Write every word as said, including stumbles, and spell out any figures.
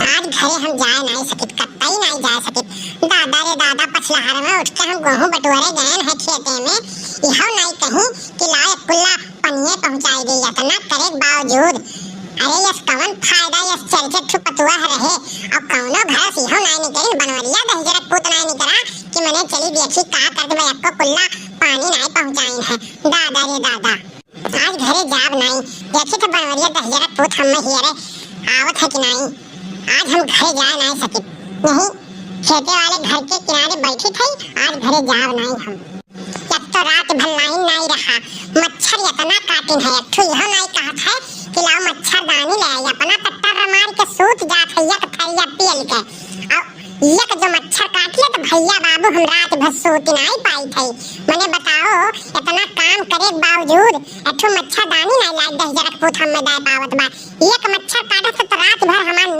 आज घरे हम जाए नाई सकित, कतई नाई जाए सकित। दादा रे दादा, पछलहर में उठ के हम गोहूँ बटोरे गएन है खेते में, इहउ नाई कहीं कि लाओ एक कुल्ला पनिये पहुँचाई दे। इतना करे के बावजूद, अरे यस कवन फायदा, यस चरचे ठु पतुआ रहे, अब कौनो घर से इहउ नाई निकरी, बनवरिया दहिजरा पूत नाई निकरा कि मने चली देखी का कर दे, एक्को कुल्ला पानी नाई पहुँचाइन है। दादा रे दादा, आज घरे जाब नाई, देखी तो बनवरिया दहिजरा पूत हम में हियरे आवत है कि नाई। आज हम घरे जाए नाई सकित, नहीं खेते वाले घर के किनारे बैठी थी, आज घरे जाब नाई हम। एक तो रात भर लाइन नाई रहा, मच्छर इतना काटिन है, एक ठो इहो नाई कहत है कि लाओ मच्छरदानी ले आई, अपना तो टर मार के सूत जात है एक थरिया पेल के। और एक जो मच्छर काट ले तो भैया बाबू हम रात भर सूत नाई पाई थे। मने बताओ, इतना काम करे के बावजूद एक ठो मच्छरदानी नाई लाग दहिजरा पूत हम में दे पावत बा। एक मच्छर काटत तो रात भर हमार